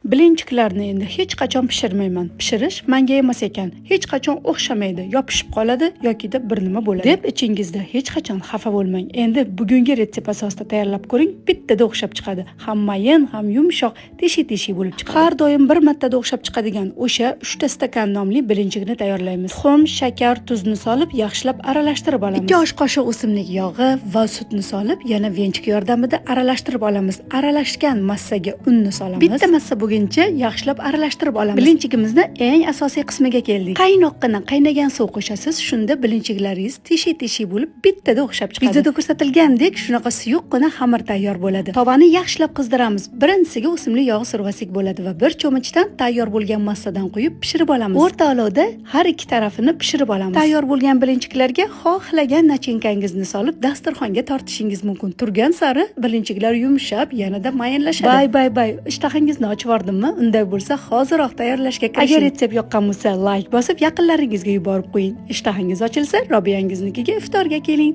Блинчик larni endi hech qachon pishirmayman. Pishirish menga emas ekan. Hech qachon o'xshamaydi, yopishib qoladi yokida bir nima bo'ladi deb ichingizda hech qachon xafa bo'lmang. Endi bugungi retsept asosida tayyorlab ko'ring, bittada o'xshab chiqadi. Ham mayin, ham yumshoq, teshik-teshik bo'lib chiqadi. Har doim bir martada o'xshab chiqadigan o'sha 3 ta stakan nomli блинчик ni tayyorlaymiz. Tuxum, shakar, tuzni solib, yaxshilab aralashtirib olamiz. 2 osh qoshiq o'simlik yog'i va sutni solib, yana венчик yordamida aralashtirib olamiz. Aralashgan massaga unni solamiz. Bitta massa bo'lguncha yaxshilab aralashtirib olamiz. Блинчик imizni eng asosiy qismiga keldik. Qaynoqqina qaynagan suv qo'shasiz, shunda блинчик laringiz teshik-teshik bo'lib bittada o'xshab chiqadi. Videoda ko'rsatilgandek shunaqa suyuqqina xamir tayyor bo'ladi. Tovani yaxshilab qizdiramiz. Birinchisiga o'simlik yog'i survasak bo'ladi va bir cho'michdan tayyor bo'lgan massadan quyib pishirib olamiz. O'rta olovda har ikki tarafini pishirib olamiz. Tayyor bo'lgan блинчик larga xohlagan начинка ngizni solib dasturxonga tortishingiz mumkin. Turgan sari блинчик lar yumshab, yanada mayinlashadi. Bay bay bay, ishtahangizni ochib yubordimmi? Unday bo'lsa, hoziroq tayyorlashga kirishing. Agar retsept yoqqan bo'lsa, layk bosib, yaqinlaringizga yuborib qo'ying. Ishtahangiz ochilsa, Robiyangiznikiga iftorga keling.